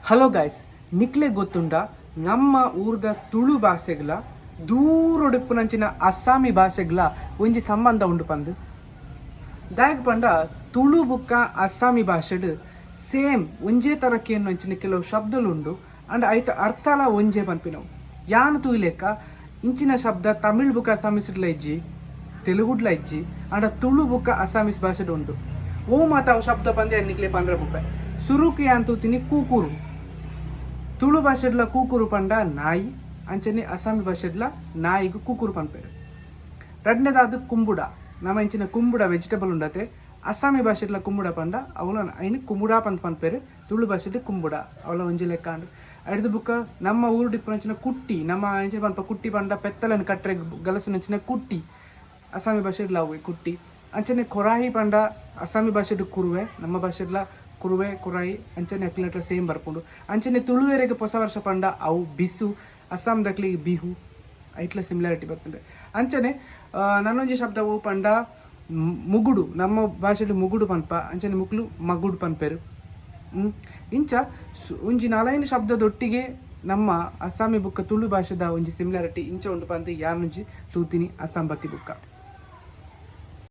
Hello guys, ನಿಕ್ಲೆ ಗೊತ್ತುಂಡ ನಮ್ಮ ಊರ್ದ ತುಳು ಭಾಷೆಗ್ಲ ದೂರೊಡಿಪ್ಪುನಂಚಿನ ಅಸ್ಸಾಮಿ ಭಾಷೆಗ್ಲ ಒಂಜಿ ಸಂಬಂಧ ಉಂಡು ಪಂದ್? ದಾಯೆಗ್ ಪಂಡ ತುಳು ಬುಕ್ಕ ಅಸ್ಸಾಮಿ ಭಾಷೆಡ್ ಸೇಮ್ ಒಂಜೇ ತರ ಕೇನುವಂಚಿನ ಕೆಲವು ಶಬ್ದಲು ಉಂಡು. ಅಂಡ ಐತ ಅರ್ಥಲ ಒಂಜೇ ಪನ್ಪಿನವು. ಯಾನ್ ತೂಯಿಲೆಕ್ಕ ಇಂಚಿನ ಶಬ್ದ ತಮಿಳ್ ಬುಕ್ಕ ಅಸ್ಸಾಮೀಸ್ಡ್ಲ ಇಜ್ಜಿ, ತೆಲುಗುಡ್ಲ ಇಜ್ಜಿ. ಅಂಡ ತುಳು ಬುಕ್ಕ ಅಸ್ಸಾಮೀಸ್ ಭಾಷೆಡ್ ಉಂಡು. ಓ ಮಾತ ಅವು ಶಬ್ದ ಪಂದ್ ಯಾನ್ ನಿಕ್ಲೆ ಪಂಡ್ರೆ ಬುಪ್ಪೆ. ಸುರುಕು ಯಾನ್ ತೂತಿನಿ ಕೂಕುರು. ತುಳು ಭಾಷೆಡ್ಲ ಕೂಕುರು ಪಂಡ ನಾಯಿ. ಅಂಚನೆ ಅಸ್ಸಾಮಿ ಭಾಷೆಡ್ಲ ನಾಯಿಗ್ ಕೂಕುರು ಪನ್ಪೆರ್. ರಡ್ಡನೇದಾದ್ ಕುಂಬುಡ. ನಮ ಇಂಚಿನ ಕುಂಬುಡ ವೆಜಿಟೇಬಲ್ ಉಂಡತೆ, ಅಸ್ಸಾಮಿ ಭಾಷೆಡ್ಲ ಕುಂಬುಡ ಪಂಡ ಅವಲ ಐನ್ ಕುಮುಡ ಪಂದ್ ಪನ್ಪೆರ್. ತುಳು ಭಾಷೆಡ್ ಕುಂಬುಡ, ಅವಲ ಒಂಜಿ ಲೆಕ್ಕ ಆಂಡ್. ಐಡ್ದ್ ಬುಕ್ಕ ನಮ್ಮ ಊರುಡು ಇಪ್ಪುನಂಚಿನ ಕುಟ್ಟಿ. ನಮ್ಮ ಇಂಚಿನ ಪನ್ಪ ಕುಟ್ಟಿ ಪಂಡ ಪೆತ್ತಲೆನ್ ಕಟ್ರೆಗ್ ಗಲಸುನಂಚಿನ ಕುಟ್ಟಿ. ಅಸ್ಸಾಮಿ ಭಾಷೆಡ್ಲ ಅವೆ ಕುಟ್ಟಿ. ಅಂಚನೆ ಕೊರಾಯಿ ಪಂಡ ಅಸ್ಸಾಮಿ ಭಾಷೆಡ್ ಕುರುವೆ. ನಮ್ಮ ಭಾಷೆಡ್ಲ ಕುರುವೆ, ಕೊರಾಯಿ, ಅಂಚನೆ ಅಕ್ಲೆನಟ್ಲ ಸೇಮ್ ಬರ್ಪುಂಡು. ಅಂಚನೆ ತುಳುವೆರೆಗ್ ಪೊಸ ವರ್ಷ ಪಂಡ ಅವು ಬಿಸು, ಅಸ್ಸಾಂ ದಕ್ಲೆಗ್ ಬಿಹು, ಐಟ್ಲ ಸಿಮಿಲಾರಿಟಿ ಬರ್ತದೆ. ಅಂಚನೆ ನನೊಂಜಿ ಶಬ್ದ ಒವು ಪಂಡ ಮುಗುಡು. ನಮ್ಮ ಭಾಷೆಡ್ ಮುಗುಡು ಪನ್ಪ, ಅಂಚನೆ ಮುಕ್ಲು ಮಗುಡು ಪನ್ಪೆರ್. ಇಂಚ ಒಂಜಿ ನಾಲೈನ್ ಶಬ್ದದೊಟ್ಟಿಗೆ ನಮ್ಮ ಅಸ್ಸಾಮಿ ಬುಕ್ಕ ತುಳು ಭಾಷೆದ ಒಂಜಿ ಸಿಮಿಲಾರಿಟಿ ಇಂಚ ಉಂಡು ಪಂದ್ ಯಾನೊಂಜಿ ತೂತಿನಿ ಅಸ್ಸಾಂ ಬತ್ತಿ ಬುಕ್ಕ.